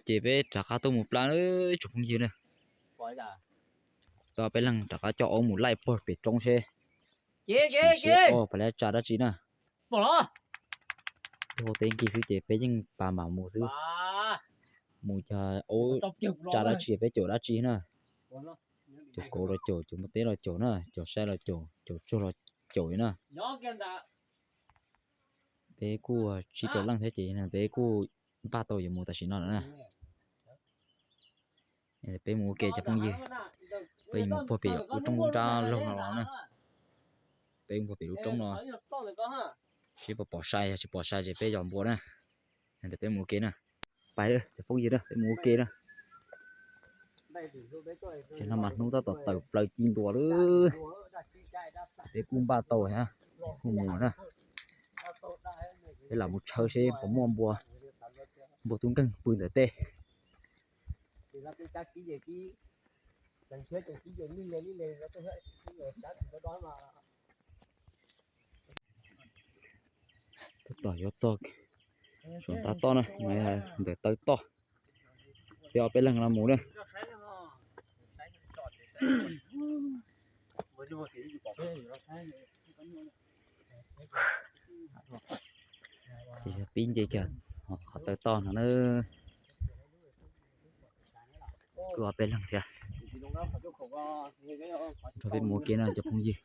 ces peb rov qab tuaj mus plab tsoom phooj ywg na. Peb ob peb leeg rov qab coj aub mus laij puag pem roob seb, sim seb ob pas lab tsa dab tsi na. Tuaj hauv teb nkig xwb ces peb yeej pas mam mus xwb. Mus cog aub tsa dab tsi peb caum dab tsi na. Caum kauv los caum, caum npua teb los caum na, caum sai los caum, caum tsuag los caum li na. Peb kuj tsib rau leej thiab ces peb kuj npaj tau yuav mus tam sim no lawm na. Peb mus ua ke cov phooj ywg, peb mus puag pem lub roob nrab laug no los na. Peb mus puag pem lub roob no seb puas pom sai, yog tsis pom sai ces peb yos npua na. Ntawd peb mus ua ke na. Pais cov phooj ywg na, peb mus ua ke na. Ces no mas hnub tab tom tawm plaws ci ntua lawm. Peb kuj npaj tau thiab, kuj mus na. Peb lam mus tshawb seb puas muaj npua, npua tub nkeeg pw ntawm tej. Tab tom yuav txog saum ntav toj na, ntawm taw toj. Peb ob peb leeg no mus na. Ces yog pib nce kiag qhov taw toj no na. Kuj ob peb leeg thiab. Nrog peb mus ua ke na cov phooj ywg.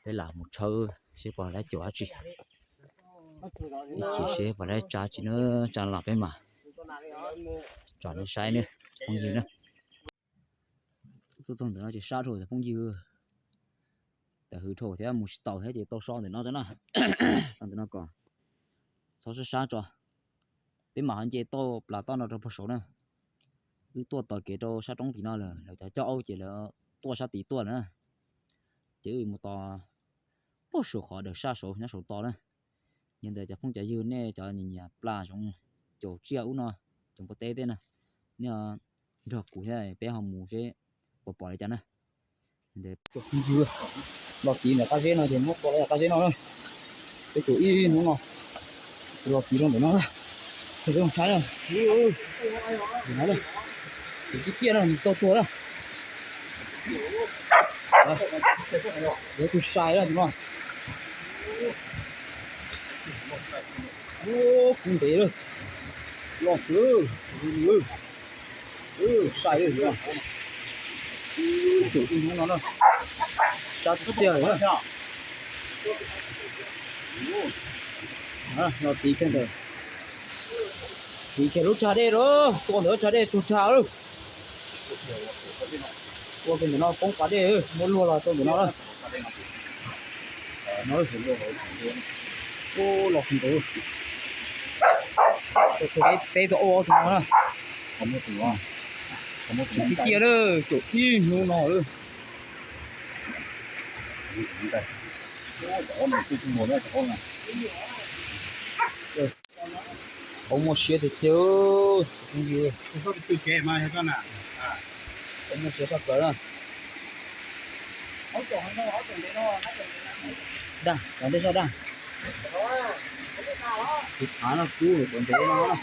Peb lam mus tshawb seb puas lab caum dab tsi, ib chim seb puas lab tsa dab tsi na, tsa los peb mam tsom nej saib na, phooj ywg na. Tuaj txog ntawm no ces sab dhau cov phooj ywg. Tam hwv dhau thiab mus tsis taus thiab ces tau so ntawm no tso na. So ntawm no kom txhob sab sab tso. Peb mam ho nce toj plas toj no rau puag saud na. Wb tuaj tos kev rau sab roob tim no lawm, lawv cov coj aub ces lawv tuaj sab tid tuaj na. Ces wb mus tos puag saum qhov daws sab saud nyob saum toj na. Yog ntawd cov phooj cov ywg nej cov nyiam nyiam plas zoov, caum tsiaj ub no, caum npua teb tej na, nej nrog kuv thiab peb ho mus seb puas pom li cas na. Los tiv ntawm qab zeb no ces muab tua los qab zeb no na. Peb caum ib hnub no los tiv rau ntawm no na. Peb saib na, tiv no na, tiv tib tiaj na, tau tuag na. Yuav tus sai na tus no. Ub, kub ntev lawm. Loj kawg. Sai lawm. Tus ib hnub no na, sab tiag tiag lawm na. No tiv kiag ntawm, tiv kiag lub tsag dej lawm, tua ntawm lub tsag dej tsuag tsag lawm. Tua kiag ntawm no poob pas dej, muab luag los rau ntawm no na. Ub, los tus ntawd, peb tuaj ua tus no na. Tsis tib tiaj lawm, caum ib hnub no lawm. Qhov muaj siab tiag tiag. Qhov muaj siab tshaj plaws na. Daj, cov ntej soj daj. Tus thav no kub cov ntev no na.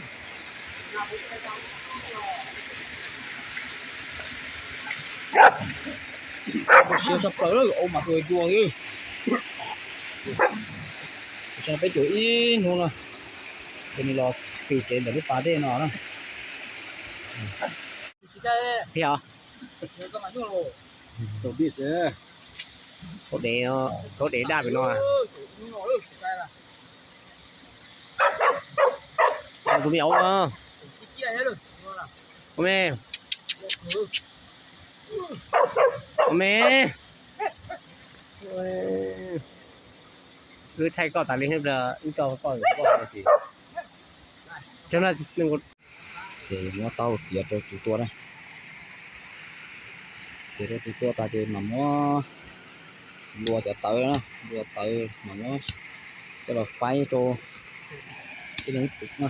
Muaj siab tshaj plaws, aub mas tua dua xwb. Peb caum ib hnub no, ces nws los pis kev ntawm lub pas dej no na. Thiab, thaub dev, thaub dev daj pem no. Tus me aub, ua me, ua me. Wb thaij koj tas li thiab, wb coj koj, koj, ces muab taub hau txiav rau tus tua na. Txiav rau tus tua tas ces mam muab lua cov tawv na, lua tawv mam muab coj los faib rau ib leeg ib tus na.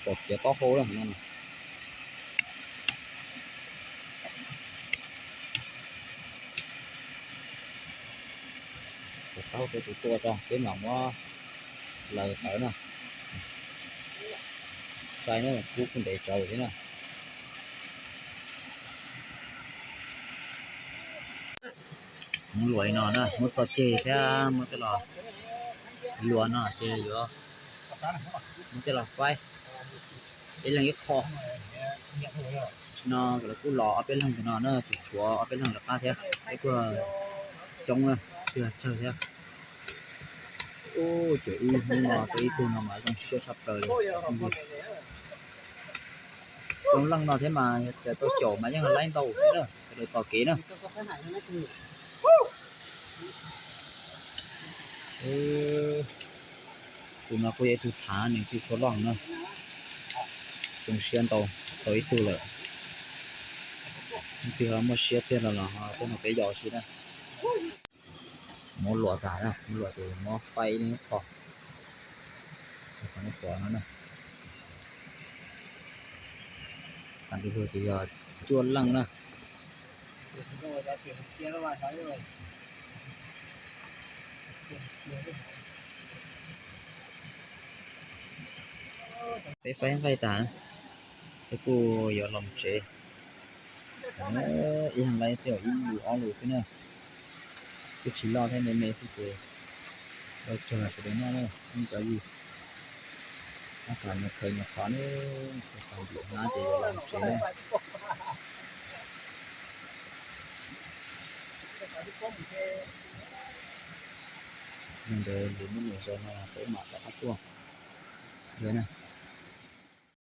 Pom txiav taub hau na. Txiav taub hau rau tus tua tso, peb mam muab Laws tawv na, sai na, kub kuj ntev tsawv thiab na. Muab luam li no na, muab txo ceg thiab muab coj los luam no ces yuav muab coj los faib ib leeg ib qho. Tam sim no lawv kuj los ob peb leeg ntawm no na, tseem tshuav ob peb leeg lawv qab thiab, peb kuj coob na, kuj yog tsawg thiab. Ub, ces ib hnub no tau ib tug no mas zoo siab tshaj plaws li. Coob leej no thiab mas yog tias tau caum mas yeej laib ntau xwb na, sawv daws tos kev na. Tus no kuj yog ib tug thav, nws kuj tshuav loj na. Zoo siab ntau, tau ib tug lawm. Leej twg ho muaj siab tiag los los ho tuaj nrog peb yos ua si na. Muab luam tas na, muab luam ces muab faib ib leeg ib qho. Qhov nej pom no na, qhov ntawd ces yog cuaj leej na. Peb faib nqaij tas, peb kuj yuav los mus tsev. Ib leeg laib tej zaum ib lus ob lus xwb na, kuj tsis loj thiab, me me xwb ces ua tsaug sawv daws noj na, ib cov yig. Nyob qhov nyuag khaws nyuag qhov na, khaws nplum hnab ces yuav los mus tsev na. Yog ntawd lwm hnub lwm zaus no peb mam rov qab tuaj na.